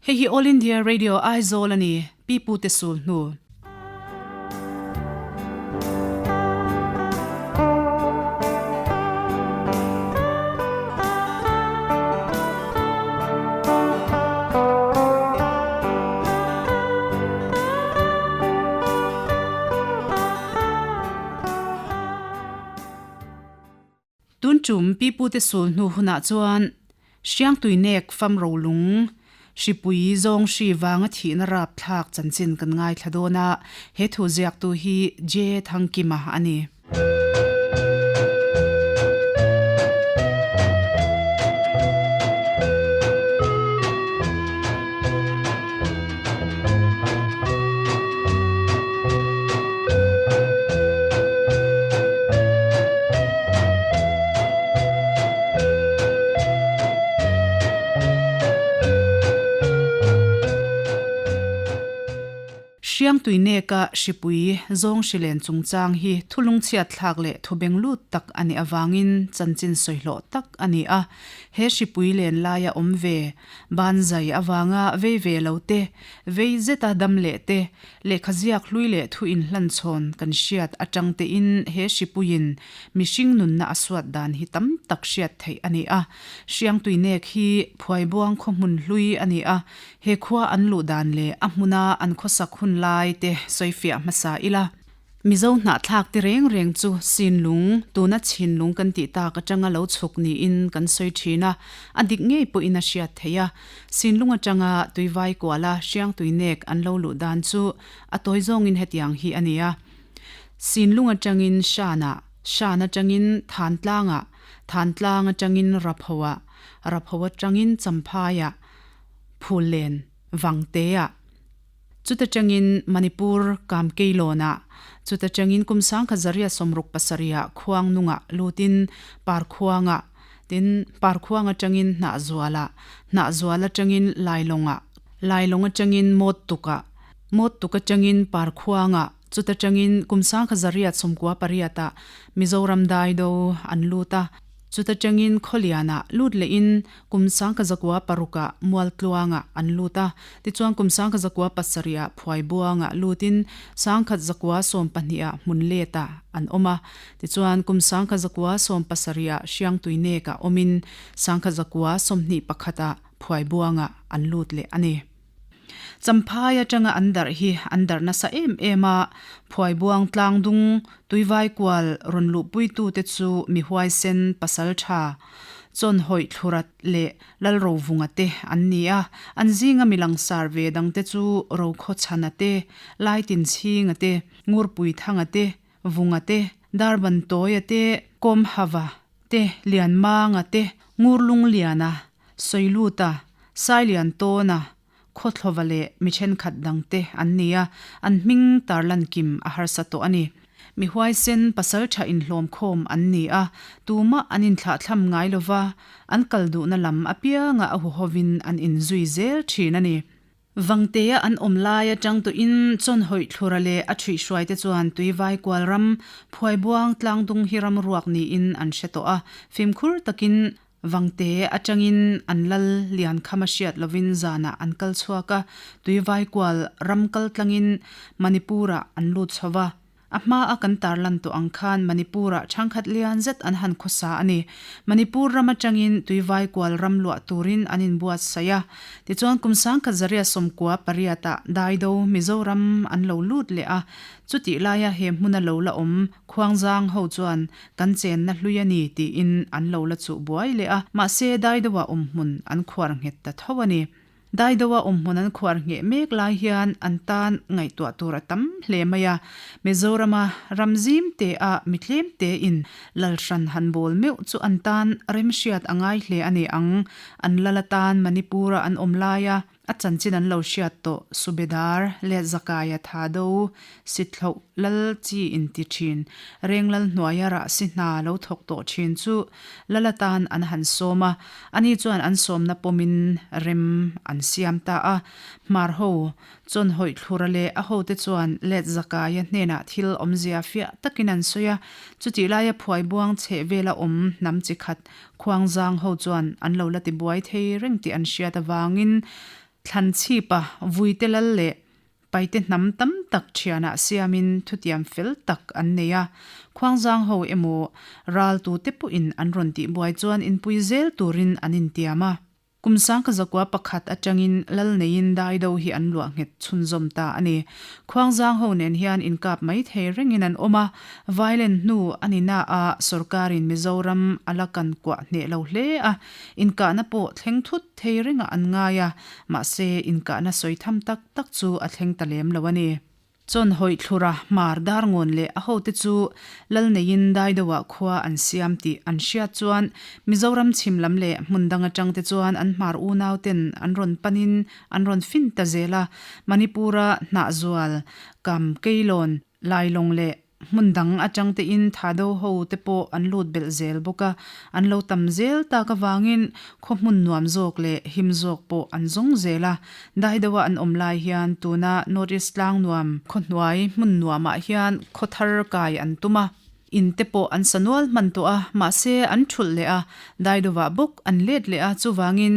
Hei hi All India Radio Aizawl a ni, Pi Pu te sul hnu. Tun tum pipute sul hnu hunah chuan Hriangtuinek fam rolung hripui zawng hri vanga thihna rapthlak chanchin kan ngaithla dawn a, he thu ziaktu hi J Thangkima a ni. Hriangtuineka hripui zawng hrilen chungchang hi thulungchhiat thlak leh thubeng lut tak a nih avangin chanchin sawihlawh tak a ni a. He hripui len laia awm ve, ban zai avanga vei ve lo te, vei zeta dam leh te, lehkha ziak hlui leh thu inhlanchhawn kan hriat atang tein he hripuiin mihring nunna a suat dan hi tam tak hriat theih a ni a. Hriangtuinek hi Phuaibuang khaw hmun hlui a ni a, he khua an luh dan leh a hmuna an khawsak hun lai te sawifiah hmasa ila. Mizo hnahthlak ti reng reng chu Sinlung, tuna Chinlung kan tih tak atanga lo chhuk niin kan sawi thin a, a dik ngei pawhin a hriat theih a. Sinlung atanga Tuivai kuala Hriangtuinek an lo luh dan chu a tawi zawngin hetiang hi a ni a. Sinlung atangin Shanah, Shan atangin Thantlangah, Thantlang atangin Raphoah, Rapho atangin Champhaiah, Phullen, Vangteah. Chuta tangin Manipur Kamkeilawnah, chuta tangin kum 1967 ah Khuangnungah lutin Parkhuangah, tin Parkhuang atangin Hnahzualah, Hnahzual atangin Lailawngah, Lailawng atangin Mawttukah, Mawttuk atangin Parkhuangah, chuta tangin kum 1998 ah Mizoram Daido an lut a. Chuta tangin Khawlianah lut lehin kum 1906 ah Mualtluangah an lut a, tichuan kum 1907 ah Phuaibuangah lutin 1912 ah Hmunletah an awm a, tichuan kum 1917 ah Hriangtuinekah awmin 1921 ah Phuaibuangah an lut leh a ni. Champhai atanga an darh hi an darh nasa em em a, Phuaibuang tlangdung tuivai kual rawn luhpuitute chu mi huaisen pasal tha, Chawnhawih Thlurat leh Lalrovunga te an ni a, an zinga mi langsar ve dangte chu Rokhawchhana te, Laitinchhinga te, Ngurpuithanga te, Vunga te, Darbantawia te, Kawmhava te, Lianmanga te, Ngurlungliana, Sawiluta, Sailiantawna, Khawthlawva leh mi thenkhat dangte an ni a, an hming tarlan kim a harsa tawh a ni. Mi huaisen pasal tha inhlawm khawm an ni a, tumah an inthlahthlam ngai lova, an kal duhna lam apianga a huhovin an inzui zel thin a ni. Vangtea an awm lai atang tawhin Chawnhawih Thlura leh a ṭhuihhruaite chuan Tuivai kual ram, Phuaibuang tlangdung hi ram ruak niin an hre tawh a, fimkhur takin Vangte atangin an lal lian kham a hriat lovin zanah an kal chhuak a, Tuivai kual ram kal tlangin Manipur-ah an lut chho va. A hma a kan tarlan tawh ang khan Manipur-ah chhangkhat lian zet an han khawsa a ni. Manipur ram atangin Tuivai kual ram luah turin an inbuatsaih a. Tichuan kum 1998 ah Daido, Mizoram an lo lut leh a. Chutih laia he hmuna lo la awm Khuangzang ho chuan kan chenna hlui a ni tiin an lo la chuh buai leh a. Mahse Daido-ah awmhmun an khuar nghet ta tho a ni. Daidoa awmhmun an khuar ngheh mek lai hian an tan ngaihtuah tur a tam hle mai a. Mizorama ram zim te a mi tlem te in lal hran han bawl meuh chu an tan remhriat a ngai hle a ni ang. An lal atan Manipur-a an awm laia a chanchin an lo hriat tawh Subedar leh Zakaia Thado Sithloh lal chi inti thin Renglal hnuaia rahsi hna lo thawk tawh thin chu lal atan an han sawm a. Ani chuan an sawmna pawmin rem an siam ta a, Hmar ho, Chawnhawih Thlura leh a hote chuan Let Zakaia hnenah thil awmzia fiah takin an sawi a, chutih laia phuaibuang chheh vela awm hnam chi khat Khuangzang ho chuan an lo la tibuai thei reng tih an hriat avangin. Thlanchhipa Vuite lal leh Paite hnam tam tak thianah siamin thutiam fel tak an nei a, Khuangzang ho emaw raltute pawhin an rawn tihbuai chuan inpui zel turin an intiam a. Kum sangkazakua pakhat atangin lal neiin Daido hi an luah nghet chhunzawm ta a ni. Khuangzang ho nen hian inkap mai thei rengin an awm a, violent hnu a ni na a sorkarin Mizoram a la kan kuah hneh lo hle a, inkahna pawh thleng thut thei rengah an ngai a, mahse inkahna sawi tham tak tak chu a thleng ta lem lo a ni. Chawn hawih thlura hmar Darngawn leh a hote chu lal neiin Daidoah khua an siam tih an hriat chuan Mizoram chhim lam leh hmun dang atangte chuan an hmar unauten an rawn panin an rawn fin ta zel a, Manipur-a Hnahzual, Kam, Keilawn, Lailawng leh Hmun dang atang tein Thado ho te pawh an lut belh zel bawk a, an lo tam zel tak avangin khaw hmun nuam zawk leh him zawk pawh an zawng zel a. Dai deuha an awm lai hian tuna North East tlang nuam khaw hnuai hmun nuamah hian khaw thar kai an tum a, in te pawh an sa nual hman tawh a, mahse an thulh leh a, dai deuhah bawk an let leh a, chuvangin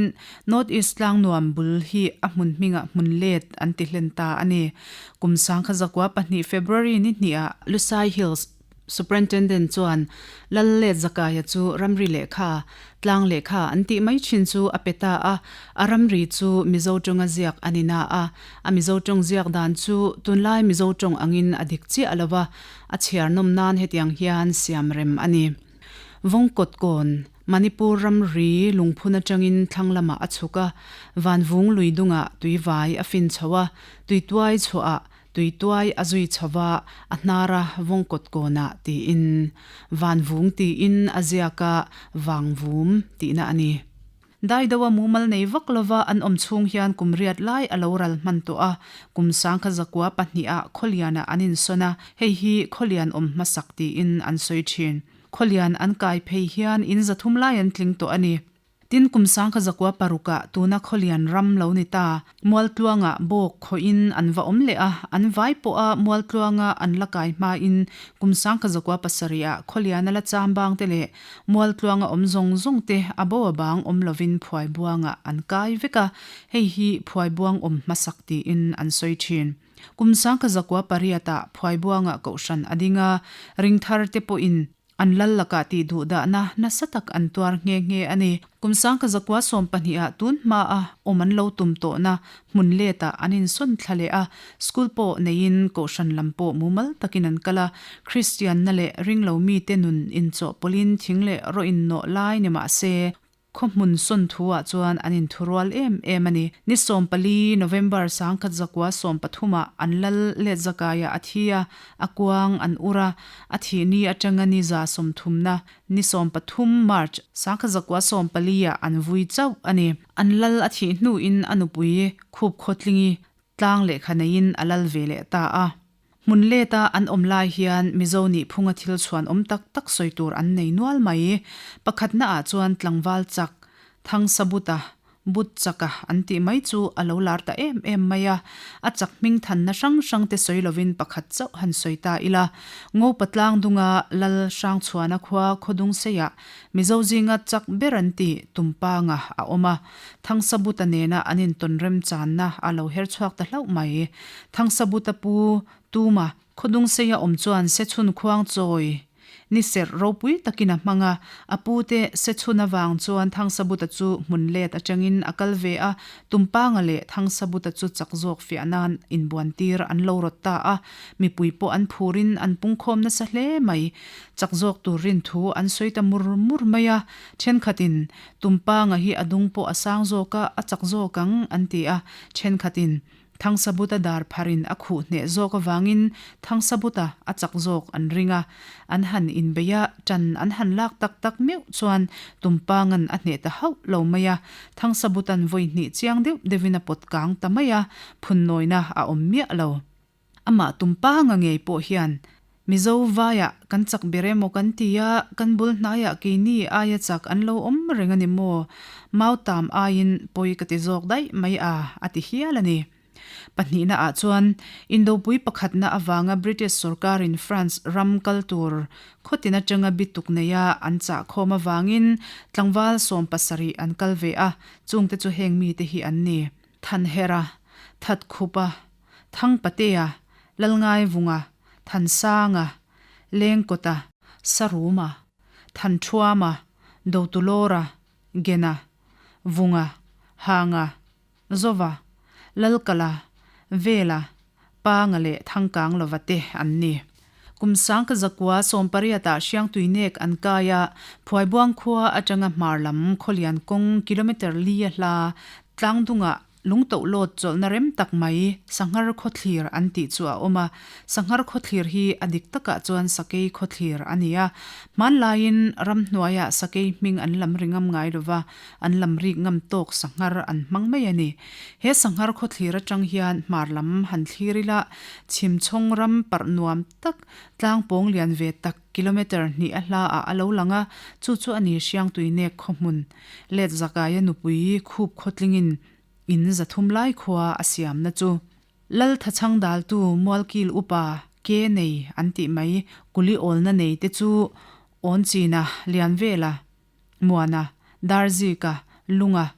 North East tlang nuam bul hi a hmun hmingah hmun let an ti hlen ta a ni. Kum 2002 February ni hnihah Lusai Hills Superintendent chuan Lal Let Zakaia chu ramri lehkha, tlang lehkha an tih mai thin chu a pe ta a, a ramri chu Mizo tawnga ziak a ni na a, a Mizo tawng ziak dan chu tunlai Mizo tawng angin a dik chiah lo va, a chhiar nawm nan hetiang hian siam rem a ni. Vawngkawt kawn, Manipur ramri lungphun atangin thlang lamah a chhuk a, Vanvung lui dungah tuivai a fin chho a, tuituai chhuahah tuituai a zui chho va, a hnar a vawngkawt kawnah tiin Vanvung tiin a ziak a, Vangvum tihna a ni. Daidoa mumal nei vak lova an awm chhung hian kum riat lai a lo ral hman tawh a, kum sangkha zakua pahniha Khawlianah an insawn a, hei hi Khawlian awm hmasak tiin an sawi thin. Khawlian an kai phei hian in zathum lai an tling tawh a ni. Tin, kum 1906 ah tuna Khawlian ram lo ni ta, Mualtluangah bawk khawhin an va awm leh a, an vai pawha Mualtluanga an la kai hmain kum 1907 ah Khawliana la cham bangte leh Mualtluanga awm zawng zawng te a bo a bang awm lovin Phuaibuangah an kai vek a, hei hi Phuaibuang awm hmasak tiin an sawi thin. Kum 1908 ah Phuaibuangah kohhran a ding a, ringthar te pawhin an lal lakah tih duhdahna nasa tak an tuar nghe nghe a ni. Kum 1912 ah tun hmaa awm an lo tum tawhna hmun letah an insawn thla leh a, school pawh neiin kohhran lam pawh mumal takin an kal a, Kristianna leh ringlo mite nun inchawhpawlhin thing leh rawh innawh lai ni mah se, Khaw hmun sawn thu ah chuan an inthurual em em a ni. Ni 14 November 1913 ah an lal let zakaiah a thi a, a kuang an ur a, a thih ni atanga ni za sawmthumna ni 13 March 1914 ah an vui chauh a ni. An lal a thih hnuin a nupui Khup Khawtlingi tlang lehkha neiin a lal ve leh ta a. Hmun leta an awm lai hian Mizo nih phunga thil chhuan awm tak tak sawi tur an nei nual mai. Pakhatna ah chuan tlangval chak, Thangsabuta, but chaka an tih mai chu a lo lar ta em em mai a. A chak hming thanna hrang hrang te sawi lovin pakhat chauh han sawi ta ila. Ngopa tlang dunga Lal Hrangchhuana khua Khawdungseiah Mizo zinga chak ber an tih Tumpanga a awm a. Thangsabuta nena an intawn remchanna a lo her chhuak ta hlauh mai. Thangsabuta pu Tuma Khawdungseia awm chuan Sechhun khuang chawi ni serh ropui takin a hmang a, a pute Sechhun avang chuan Thangsabuta chu hmun let atangin a kal ve a, Tumpanga leh Thangsabuta chu chak zawk fiah nan inbuan tir an lo rawt ta a, mipui pawh an phurin an pungkhawm nasa hle mai. Chak zawk tur rin thu an sawi ta mur mur mai a, thenkhatin Tumpanga hi a dung pawh a sang zawk a, a chak zawk ang, an ti a. Thenkhatin Thangsabuta dar pharin a khuh hneh zawk avangin Thangsabuta a chak zawk an ring a. An han inbei a, tan an han lak tak tak meuh chuan Tumpanga'n a hneh ta hauh lo mai a. Thangsabutan vawi hnih chiang deuh deuhin a pawt kang ta mai a, phunnawina a awm miah lo. Amah Tumpanga ngei pawh hian Mizo vaiah kan chak ber emaw kan ti a, kan bul hnaiah keini aia chak an lo awm reng a ni maw? Mautam aiin pawi ka ti zawk daih mai a, a ti hial a ni. Pahnihna ah chuan Indopui pakhatna avanga British sorkarin France ram kal tur khawtin atanga bituk neia an chah khawm avangin tlangval 17 an kal ve a, chungte chu heng mite hi an ni. Thanhera, Thatkhupa, Thangpatea, Lalngaivunga, Thansanga, Lengkawta, Saruma, Thanṭhuama, Dotulawra, Gena, Vunga, Hanga, Zova, Lalkala, Vela, Panga leh Thangkang lova te an ni. Kum sangka zakua sawmpariatah Hriangtuinek an kai a, Phuaibuang khua atanga hmar lam Khawlian kawng kilometre li a hla tlangdungah lungtohlawt chawlhna rem tak mai Sanghar Khawthlir an tih chu a awm a. Sanghar Khawthlir hi a dik takah chuan Sakei Khawthlir a ni a. Hmanlaiin ramhnuaiah Sakei hming an lam ri ngam ngai lova, an lam rik ngam tawk sanghar an hmang mai a ni. He sanghar khawthlir atang hian hmar lam han thlir ila, chhimchhawng ram parh nuam tak, tlang pawng lian ve tak kilometre hnih a hla ah a lo lang a, chu chu a ni Hriangtuinek khawhmun. Let Zakaia nupui khup khawtlingin in zathum lai khua a siamna chu. Lal thachhang daltu Mualkil upa ke nei an tih mai kuli awlna nei te chu Awnchina, Lianvela, Muana, Darzika, Lunga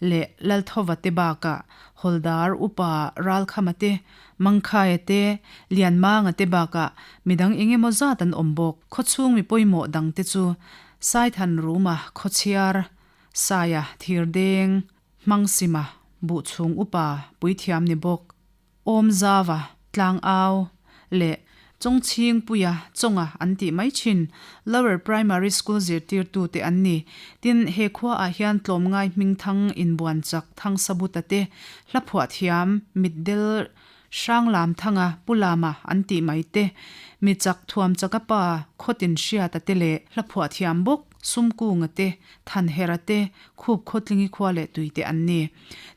leh Lalthova te bakah Hawldar Upa Ralkhama te, Mangkhaia te, Lianmanga te bakah midang eng emaw zat an awm bawk. Khawchhung mi pawimawh dang te chu Saithan Ruma, Khawchhiar, Saia, Thirdeng, Hmangsima, Buhchhung Upa, Puithiam ni bawk. Awmzava, Tlangau, leh Chawngchhingpuia, Chawnga an tih mai thin, Lower Primary School zirtirtute an ni. Tin, he khuaah hian tlawmngai hmingthang inbuanchak Thangsabuta te, hlaphuah thiam, mitdel Hranglamthanga, Pu Lama an tih mai te, michak Thuamchaka pa Khawtin Hriata te leh hlaphuah thiam bawk Sumkunga te, Thanhera te, Khup Khawtlingi khua leh tuite an ni.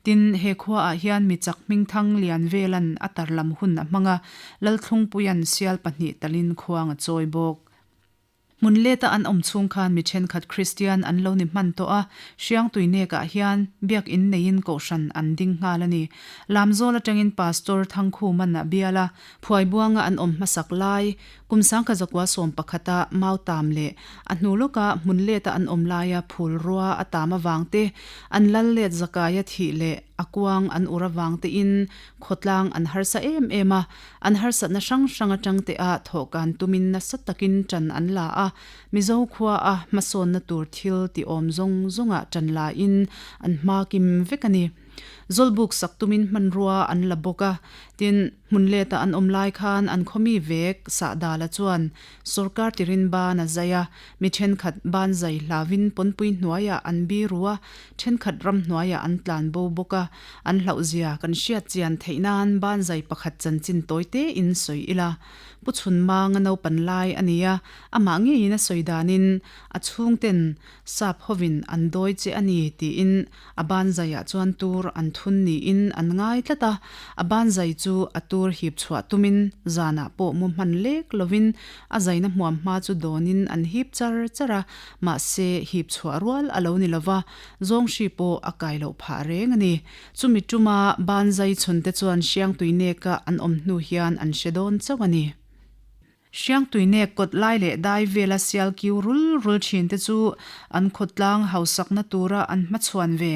Tin, he khuaah hian mi chak hmingthang lian velan a tarlam hun a hmang a, Lalthlungpuia'n sial pahnih talin khuang a chawi bawk. Hmun leta an awm chhung khan mi thenkhat Kristian an lo ni hman tawh a, Hriangtuinekah hian Biakin neiin kohhran an ding nghal a ni. Lamzawl atangin Pastor Thangkhuman a bial a, Phuaibuanga an awm hmasak lai, kum sangkha zakua sawm pakhata Mautam leh a hnu lawka hmun leta an awm laia phul rua a tam avang te, an lal let zakaia thih leh a kuang an ur avang tein khawtlang an harsa em em a, an harsatna hrang hrang atang te ah thawhkan tumin nasa takin ṭan an la a, Mizo khua a hmasawnna tur thil ti awm zawng zawngah ṭan la in an hma kim vek a ni. Zawlbuk sak tumin hmanrua an la bawk a, tin, hmun leta an awm lai khan an khawmi vek Sahdala chuan sawrkar tirin ban a zai a, mi thenkhat ban zai hlavin pawnpui hnuaiah an biru a, thenkhat ram hnuaiah an tlan bo bawk a, an hlauhzia kan hriat chian theih nan ban zai pakhat chanchin tawi tein sawi ila. Pu Chhunmanga naupan lai a ni a, amah ngeiin a sawi danin a chhungten sap hovin an dawi che a ni tiin A banzaiah chuan tur an thun niin an ngai tlat a, a banzai chu a tur hip chhuah tumin zanah pawh mu hman lek lovin a zaina hmuam hma chu dawnin an hip char char a, mahse hip chhuah rual a lo ni lova, zawnghri pawh a kai loh phah reng a ni. Chumi tuma banzai chhunte chuan Hriangtuineka an awm hnu hian an hre dawn chauh a ni. Hriangtuinek kawt lai leh dai vela sial kiu rul rul thin te chu an khawtlang hausakna tura an hmachhuan ve.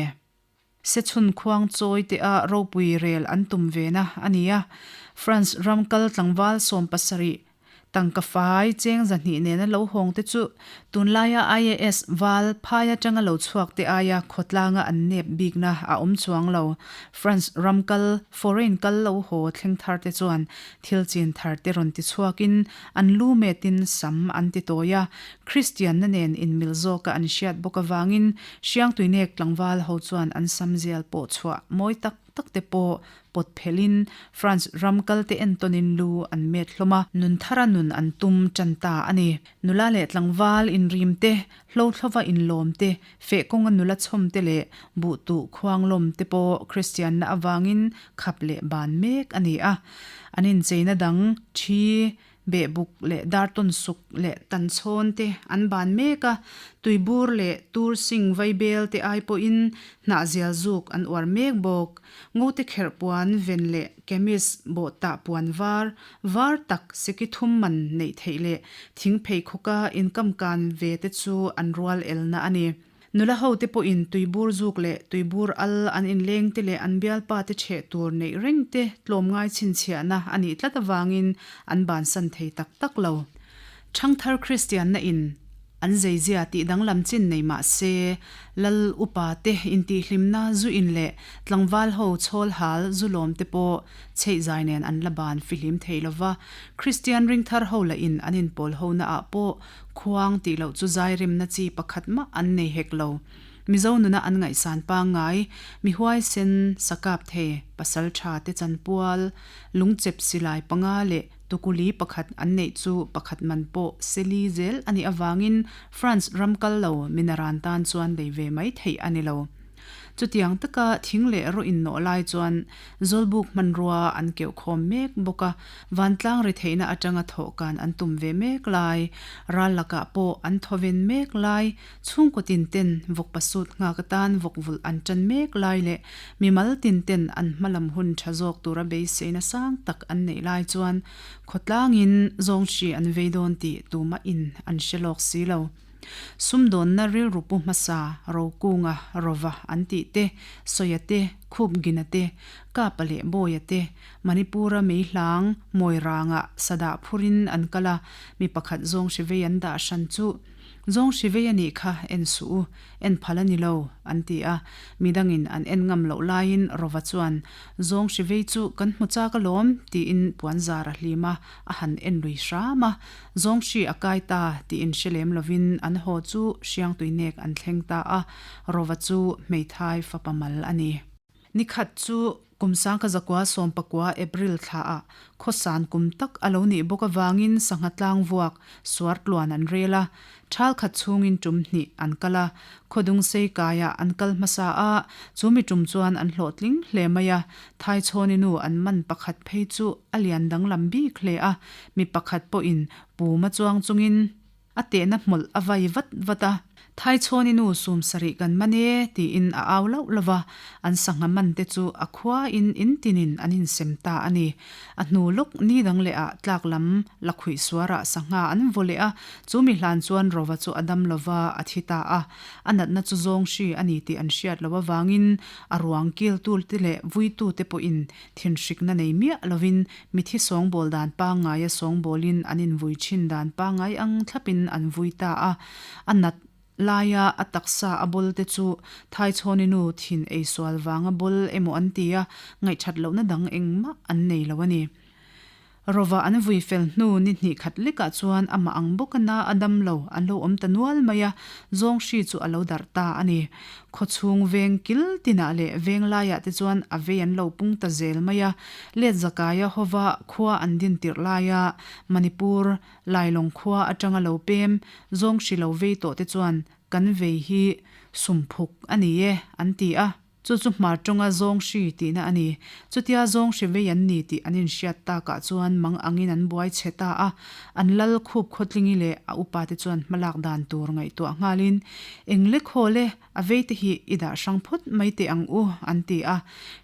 Sechhun khuang chawi te ah ropui rel an tum ve na a ni a. France ram kal tlangval 70 tangka fai cheng zahnih nena lo hawng te chu tunlaia IAS val phai atanga lo chhuak te aia khawtlanga an nep bikna a awm chuang lo. France ram kal foreign kal lo haw thleng thar te chuan Thil chin thar te rawn ti chhuakin an lu metin sam an ti tawi a, Kristianna nen inmil zawka an hriat bawk avangin Hriangtuinek tlangval ho chuan an sam zial pawh chhuah mawi tak tak te pawh pawt phelhin France ram kal te entawnin lu an met hlawm a, nun thara nun an tum tan ta a ni. Nula leh tlangval inrim te, hlothlova inlawm te, feh kawnga nula chhawm te leh buhtuh khuanglawm te pawh Kristianna avangin khap leh ban mek a ni a. An incheina dang, thi, behbuk leh dartawn suk leh tanchhawn te an ban mek a, tuibur leh tur sing vaibel te ai pawhin hnahzial zuk an uar mek bawk. Ngote kherh puan ven leh kemis bawhtah puan var, var tak seki thum man neih theih leh thing pheikhawka inkamkan ve te chu an rual elna a ni. Nula hote pawhin tuibur zuk leh tuibur al an inlengte leh an bialpate chheh tur neih rengte tlawmngai chhinchhiahna a nih tlat avangin an bansan thei tak tak lo. Thangthar Kristianna in an zeizia tih danglam chin nei mah se, Lal upa te intihhlimna zu in leh tlangval ho chhawl hal zu lawm te pawh chheihzai nen an la ban fihlim thei lo va, Kristian ringthar ho lah in an inpawl ho na ah pawh khuang tih loh chu zai rimna chi pakhat mah an nei hek lo. Mizo nuna an ngaihsan pangngai, mi huaisen, sakap thei, pasal tha te chanpual, lungchep silai panga leh Tukuli pakhat an neih chu pakhat man pawh seli zel a nih avangin France ram kal lo minaran tan chuan lei ve mai theih a ni lo. Chutiang taka thing leh rawh innawh lai chuan Zawlbuk hmanrua an keuh khawm mek bawk a, vantlang ri theihna atanga thawhkan an tum ve mek lai, ral lakah pawh an thawven mek lai, Chhungkaw tin ten vawk pasut nghak atan vawk vulh an tan mek lai leh mimal tin ten an hmalam hun tha zawk tura beiseina sang tak an neih lai chuan khawtlangin zawnghri an vei dawn tih tumah in an hre lawk si lo. Sumdawnna rilru pu hmasa Rokunga, Rova an tih te, Sawia te, Khupgina te, Kapa leh Bawia te, Manipura meihlang Mawirangah sadah phurin an kal a, mi pakhat zawnghri vei an dah hran chu Zawng hri vei a nih kha, en suh u, en phal a ni lo, an ti a. Midangin an en ngam loh laiin Rova chuan, Zawng hri vei chu kan hmu chak alawm, tiin puanzar a hlim a, a han en lui hram a. Zawng hri a kai ta tiin hre lem lovin an haw chu Hriangtuinek an thleng ta a, Rova chu hmeithai fapa mal a ni. Ni khat chu kum sangkha zakua sawmpakua April thlaah khawsan kum tak a lo nih bawk avangin sangha tlang vuak suar tluan an rel a, thal khat chhungin tum hnih an kal a, khawdung sei kaiah an kal hmasa a, chu mi tum chuan an hlawhtling hle mai a, Thaichhawni nu an man pakhat phei chu a lian danglam bik hle a, mi pakhat pawhin puma chuang chungin. A tehna hmawlh a vai vat vat a, Thaichhawni nu sum sarih kan man e, tiin a au lauh lauh va, an sangha man te chu a khuain in tinin an insem ta a ni. A hnu lawk ni dang leh ah tlak lam la khuih suarah sangha an vaw leh a, chu mi hlan chuan Rova chu a dam lova a thi ta a. A natna chu zawng hri a ni tih an hriat loh avangin a ruang kiltu te leh vuitu te pawhin Thinhrikna nei miah lovin mithi sawngbawl dan pangngaia sawngbawlin an invui thin dan pangngai ang thlapin an vui ta a. A nat laia a taksa a bawl te chu Thaichhawni nu thin eisual vanga bawl emaw an ti a, ngaihthat lohna dang engmah an nei lo a ni. Rova an vui fel hnu ni hnih khat lekah chuan amah ang bawka na a dam lo an lo awm ta nual mai a, zawng hri chu a lo darh ta a ni. Khawchhung veng kil tinah leh veng laiah te chuan a vei an lo pung ta zel mai a, let zakaia hova khua an din tirh laia Manipur, Lailawng khua atanga lo pem zawng hri lo vei tawh te chuan kan vei hi sumphuk a ni e an ti a. Chu chu hmar tawnga zawng hri tihna a ni. Chutia zawng hri vei an ni tih an inhriat takah chuan mang angin an buai chhe ta a. An lal khup khawtlingi leh a upate chuan hmalak dan tur ngaihtuah nghalin, Eng le khaw le, a veite hi i dah hrang phawt mai teh ang u, an ti a.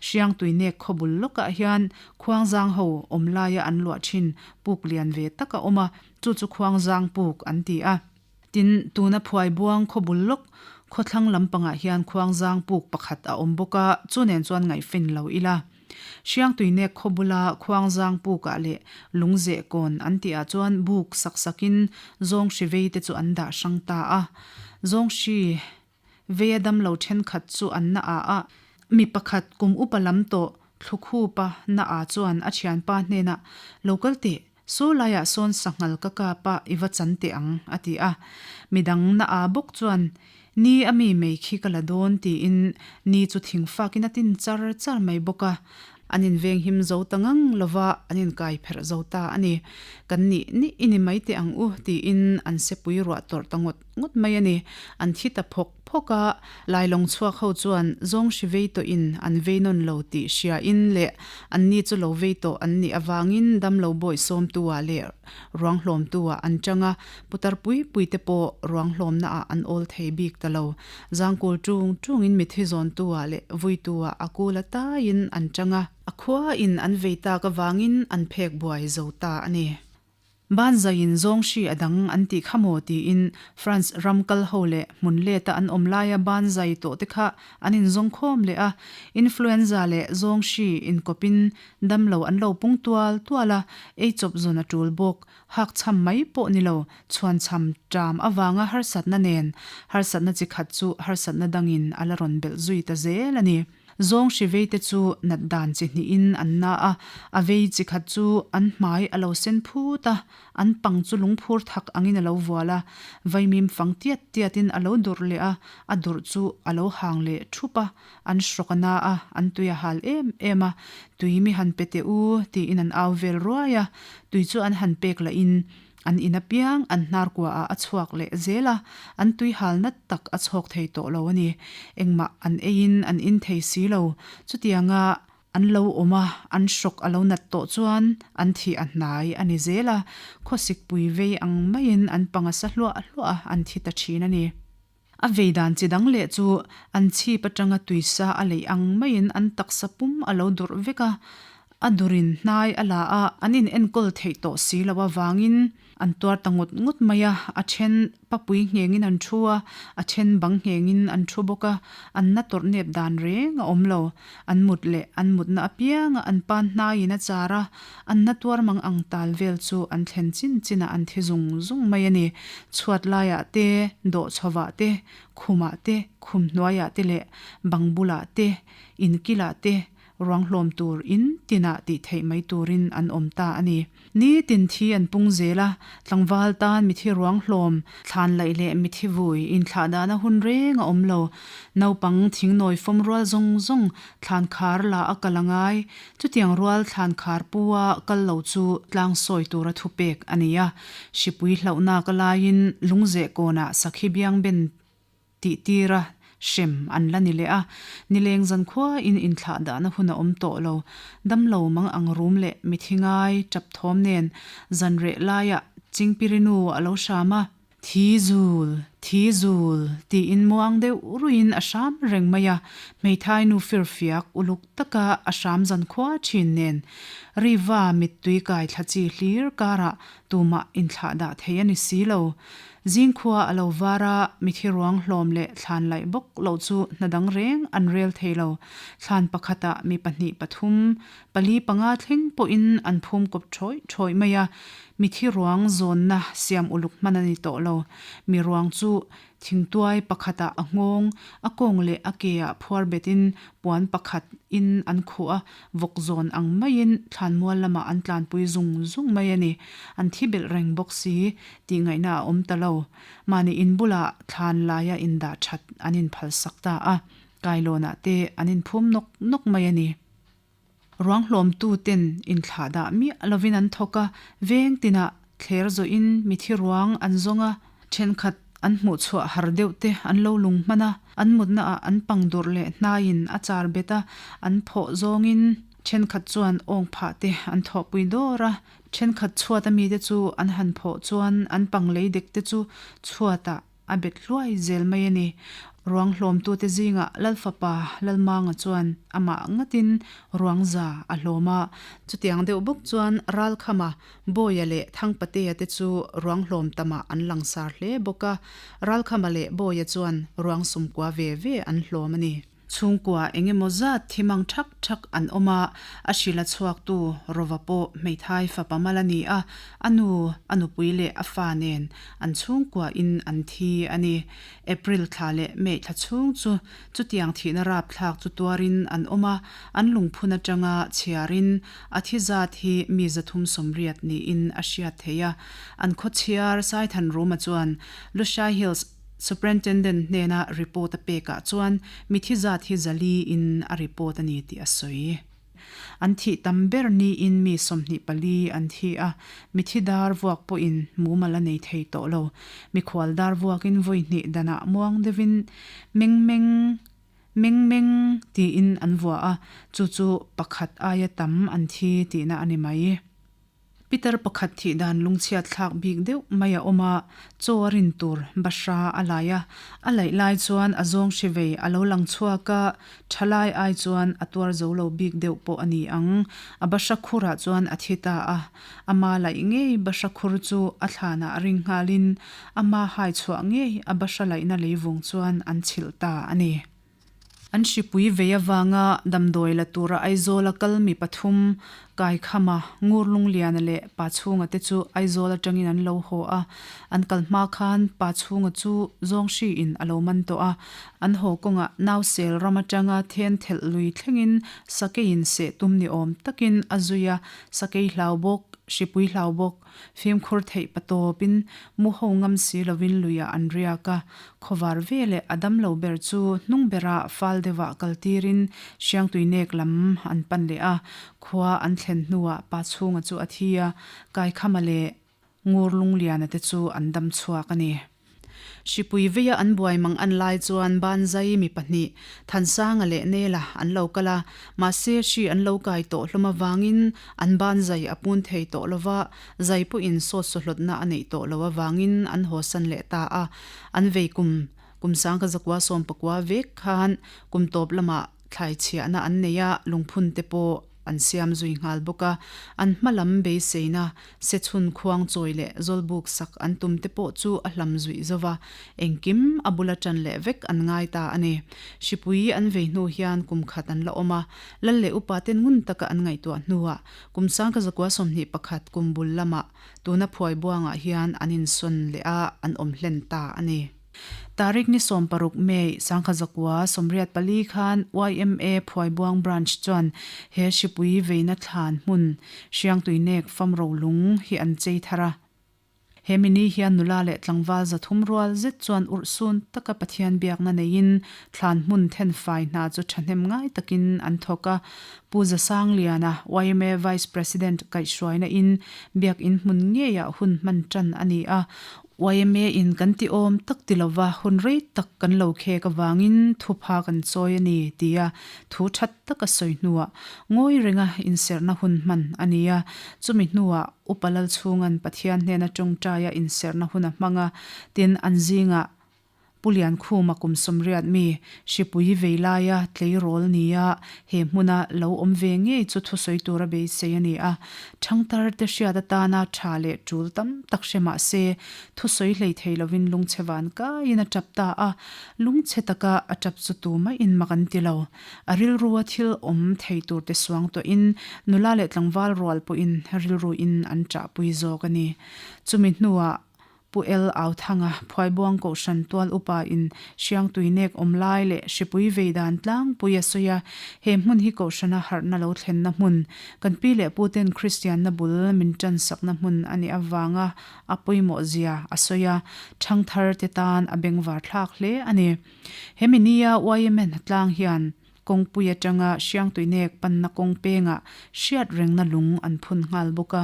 Hriangtuinek khawbul lawkah hian khuangzang ho awm laia an luah thin puk lian ve tak a awm a, chu chu khuangzang puk an ti a. Tin, tuna Phuaibuang khawbul lawk khawthlang lampangah hian khuangzang puk pakhat a awm bawk a, chu nen chuan ngaihfin lo ila. Hriangtuinek khawbula khuangzang pukah leh lungzeh kawn an tihah chuan buk sak sakin zawnghri vei te chu an dah hrang ta a. Zawnghri Veia damlo thenkhat chu an na a a, mi pakhat kum upa lam tawh Thlukhupa na a chuan a thianpa hnenah, Lo kal teh, saw laiah sawn sanghal ka kap a, i va chan teh ang, a ti a. Midang na a bawk chuan, Ni a mi mei khi ka la dawn, tiin ni chu thingfakin a tin char char mai bawk a. An invenghim zo ta ngang lova, an inkai pherh zo ta a ni. Kan nih nih i ni mai teh ang u, tiin an sepui ruah tawrh ta ngawt. Ngawt mai a ni. An thi ta phawk phawk a, Lailawng chhuak ho chuan zawng hri vei tawhin an vei nawn lo tih hriain leh anni chu lo vei tawh an nih avangin damlo bawih sawmtu-ah leh ruang hlawmtu-ah an chang a, putar pui pui te pawh ruang hlawmna-ah an awl thei bik ta lo. Zangkul ṭung ṭungin mithi zawntu-ah leh vuitu-ah a kul a taiin an chang a. A khuain an vei tak avangin an phek buai zo ta a ni. Banzaiin zawng hri a dang an tih kha maw tiin France ram kal ho leh hmun leta an awm laia banzai tawh te kha an inzawng khawm leh a, influenza leh zawng hri inkawpin damlo an lo pung tual tual a, ei chawp zawn a tul bawk. Hak chham mai pawh ni lo, chhuan chham ṭam avanga harsatna nen harsatna chi khat chu harsatna dangin a la rawn belh zui ta zel a ni. Zawng hri vei te chu nat dan chi hnihin an na a, a vei chi khat chu an hmai a lo sen phut a, an pang chu lungphur thak angin a lo vual a, vaimim fang tiat tiatin a lo durh leh a, a durh chu a lo hang leh thup a, an hrawk a na a, an tui a hal em em a, tui mi han pe teh u tiin an au vel ruai a, tui chu an han pek lahin An in apiang an hnar kuaah a chhuak leh zel a, an tui hal nat tak a chhawk thei tawh lo a ni. Engmah an eiin an in thei si lo. Chutianga an lo awm a, an hrawk a lo nat tawh chuan an thih a hnai a ni zel a, khawsikpui vei ang maiin an pang a sa hluah hluah a, an thi ta thin a ni. A vei dan chi dang leh chu an chhip atanga tuisa a leih ang maiin an taksa pum a lo durh vek a, a durin hnai a la a, an in enkawl theih tawh si loh avangin an tuar ta ngut ngut mai a, a then papui nghengin an thu a, a then bang nghengin an thu bawk a, an na tawrh nep dan reng a awm lo, an mut leh an mutna apianga an pan hnaiin a char a, An na tuar mang ang tal vel chu an thlen chin chinah an thi zung zung mai a ni. Chhuat laiah te, dawh chhovah te, khumah te, khum hnuaiah te leh bang bulah te, in kilah te ruang hlawm tur in tinah tih theih mai turin an awm ta a ni. Nitin thi an pung zel a, tlangval tan mithi ruang hlawm, thlan laih leh mithi vui inthlah dahna hun reng a awm lo. Naupang thingnawi fawm rual zawng zawng thlan khar la a kal a ngai. Chutiang rual thlan khar pu a kal lo chu tlang sawi tura thupek a ni a, hripui hlauhnak a laiin lungzeh kawnah sakhi biangben tih tira hrem an la ni leh a, nileng zankhua in inthlah dahna hun a awm tawh lo. Damlo mang ang rum leh mithi ngai tap thawm nen zan reh laiah Chingpirinu a lo hram a. Thi zul, thi zul, tiin muang deuh ruiin a hram reng mai a, hmeithai nu firfiak uluk taka a hram zan khua thin nen Riva mittui kai thla chi hlir karah tumah inthlah dah thei a ni si lo. Zingkhua a lo var a, mithi ruang hlawm leh thlan laih bawk loh chu hna dang reng an rel thei lo. Thlan pakhatah mi pahnih pathum, pali panga thleng pawhin an phum kawp thawih thawih mai a, Mithi ruang zawnna siam uluk hman a ni tawh lo. Mi ruang chu thingtuai pakhatah a nghawng, a kawng leh a keah phuar betin puan pakhat in an khuh a, vawk zawn ang maiin thlanmual lamah an tlanpui zung zung mai a ni. An thi belh reng bawk si tih ngaihna a awm ta lo. Mahni in bulah thlan laia indah that an inphalsak ta a, kailawnah te an inphum nawk nawk mai a ni. Ruang hlawmtu ten inthlah dah miah lovin an thawk a, veng tinah thler zawhin mithi ruang an zawng a, thenkhat an hmuh chhuah har deuh te an lo lung hman a, an mutna ah an pang durh leh hnaiin a char bet a, an phawh zawngin thenkhat chuan awng phah te an thawhpui dawr a, thenkhat chhuat ami te chu an han phawh chuan an pang lei dek te chu chhuatah A bet hluai zel mai a ni. Ruang hlawmtute zingah Lalfapa Lalmanga chuan amah ngatin ruang za a hlawm a. Chutiang deuh bawk chuan Ralkhama, Bawia leh Thangpatea te chu ruang hlawm tamah an langsar hle bawk a. Ralkhama leh Bawia chuan ruang sumkua ve ve an hlawm a ni. Chhungkua eng emaw zat thi mang thak thak an awm a, a hrilh a chhuaktu Rova pawh hmeithai fapa mal a ni a, a nu, a nupui leh a fa nen an chhungkua in an thi a ni. April thla leh May thla chhung chu chutiang thihna rapthlak chu tuarin an awm a, an lungphun atanga chhiarin a thi zat hi mi 380 niin a hriat theih a. An khawchhiar Saithanruma chuan Lushai Hills Superintendent hnena report a pekah chuan mithi zat hi zali in a report a ni tih a sawi. An thih tam ber niin mi 24 an thi a, mithi dar vuak pawhin mumal a nei thei tawh lo. Mikhual dar vuakin vawi hnih danah muang deuhin meng meng, meng meng tiin an vua a, chu chu pakhat aia tam an thi tihna a ni mai. Pitar pakhat thih dan lungchhiat thlak bik deuh mai a awm a, chaw a rin tur bahra a lai a, a laih lai chuan a zawng hri vei a lo lang chhuak a, tha lai ai chuan a tuar zo lo bik deuh pawh a ni ang, a bahra khurah chuan a thi ta a, ama laih ngei bahra khur chu a thlanah ring nghalin ama hai chhuah ngei a bahra laihna leivung chuan an chhilh ta a ni. An hripui vei avanga damdawi la tura Aizawla kal mi pathum, Kaikhama, Ngurlungliana leh Pachhunga te chu Aizawl atangin an lo haw a. An kal hma khan Pachhunga chu Zawnghri in a lo man tawh a. An haw kawngah Nausel ram atanga then thelh lui thlengin sakeiin seh tum ni awm takin a zui a, sakei hlau bawk, hripui hlau bawk, Fimkhur theih patawpin mu ho ngam si lovin luiah an riak a, khawvar ve leh a damlo ber chu hnung berah fal deuhah kaltirin Hriangtuinek lam an pan leh a, khua an thlen hnuah pa chhunga chu a thi a, Kaikhama leh Ngurlungliana te chu an dam chhuak a ni. Hripui veia an buai mang an lai chuan Banzai mi pahnih, Thansanga leh Nela an lo kal a, mahse hri an lo kai tawh hlawm avangin an Banzai a pun thei tawh lo va, zai pawhin sawt sawhlawtna a neih tawh lo avangin an hawsan leh ta a. An vei kum, kum sangkha zakua sawmpakua vek khan kum tawp lamah thlai chhiahna an nei a, lungphun te pawh an siam zui nghal bawk a, an hma lam beiseina sechhun khuang chawi leh zawlbuk sak an tum te pawh chu a hlam zuih zo va, engkim a bula ṭan leh vek an ngai ta a ni. Hripui an vei hnu hian kum khat an la awm a, lal leh upa ten ngun taka an ngaihtuah hnuah kum sangka zakua 21 kum bul lamah tuna phuai buangah hian an insawn leh a, an awm hlen ta a ni. Tarik ni 16 May, 1984 khan yma Phuaibuang Branch chuan he hripui veina thlan hmun Hriangtuinek Famrolung hi an chei thar a. He mini hian nula leh tlangval 300 rual zet chuan urhsun taka Pathian biakna neiin thlan hmun thenfai hna chu thahnem ngai takin an thawk a. Pu Zasangliana, yma Vice President kaihhruaina in biakin hmun ngeiah hun hman tan a ni a. Yma in kan ti awm tak ti lova hun rei tak kan lo khek avangin thupha kan chawi a ni tia thu that taka sawi hnuah ngawi renga inserhna hun hman a ni a. Chumi hnuah Upa Lalchhunga'n Pathian hnena tawngtaia inserhna hun a hmang a, tin an zingah Pu Liankhuma kum 80 mi, hripui vei laia tleirawl nia he hmuna lo awm ve ngei chu thusawi tura beisei a ni a. Thangtar te hriat atana tha leh tul tam tak hre mah se, thusawi hlei thei lovin lungchhe van kaiin a tap ta a, lungchhe taka a tap chu tumah-in mak an ti lo. A rilrua thil awm thei tur te suang tawhin nula leh tlangval rual pawhin rilruin an ṭahpui zawk a ni. Chumi hnuah Pu El Authanga, Phuaibuang Kohhran tual upa in Hriangtui nek awm lai leh hripui vei dan tlangpui a sawi a, he hmun hi Kohhrana harhna lo thlenna hmun, kan pi leh pu ten Kristianna bul min tansakna hmun a nih avanga a pawimawh zia a sawi a, thangthar te tan a bengvar thlak hle a ni. He mi nia yma tlang hian kawngpui atanga Hriangtui nek panna kawng pengah hriat rengna lung an phun nghal bawk a,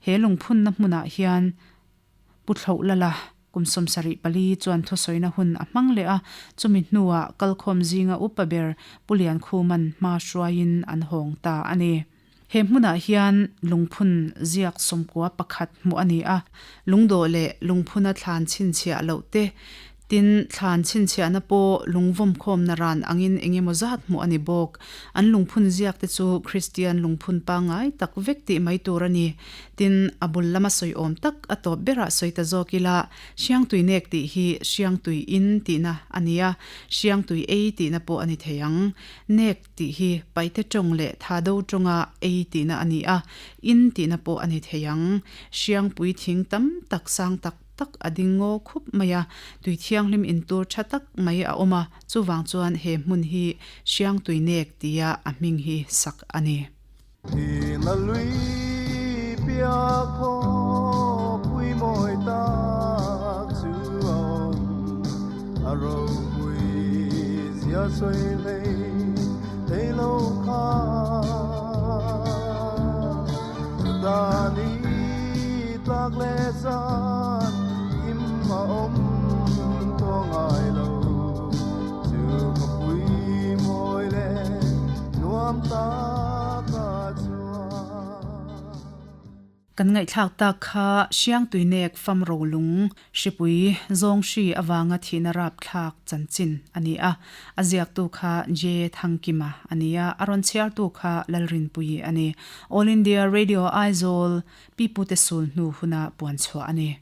he lungphunna hmunah hian Pu Thloh Lala, kum 74 chuan thusawina hun a hmang leh a, chumi hnuah kalkhawm zinga upa ber Pu Liankhuma'n hma hruaiin an hawng ta a ni. He hmunah hian lungphun ziak 91 hmuh a ni a, lungdawh leh lungphuna thlan chhinchhiah loh te, tin, thlan chhinchhiahna pawh lungvawmkhawmna ran angin eng emaw zat hmuh a ni bawk. An lungphun ziak te chu Kristian lungphun pangngai tak vek tih mai tur a ni. Tin, a bul lama sawi awm tak a tawp berah sawi ta zawk ila, Hriangtui nek tih hi Hriangtui in tihna a ni a, Hriangtui ei tihna pawh a ni thei ang. Nek tih hi Paite tawng leh Thado tawnga ei tihna a ni a, in tihna pawh a ni thei ang. Hriangpui thing tam tak sang tak tak a ding ngaw khup mai a, tui thianghlim intur tha tak mai a awm a, chuvang chuan he hmun hi Hriangtui nek tia a hming hi sak a ni. Thina lui piak haw pui mawi tak chu a awm, a ropui zia sawi hlei thei lo kha. Chutah ni tlak leh zan kim a awm tawh ngai lo, chu khawpui mawi leh nuam tak a chuan. Kan ngaihthlak tak kha Siangtuinek fam rolung hripui zawng hri avanga thihna rapthlak chanchin a ni a. A ziaktu kha J Thangkima a ni a, a rawn chhiartu kha Lalrinpuii a ni. All India Radio Aizawl, Pipute sul hnu huna puan chhuah a ni.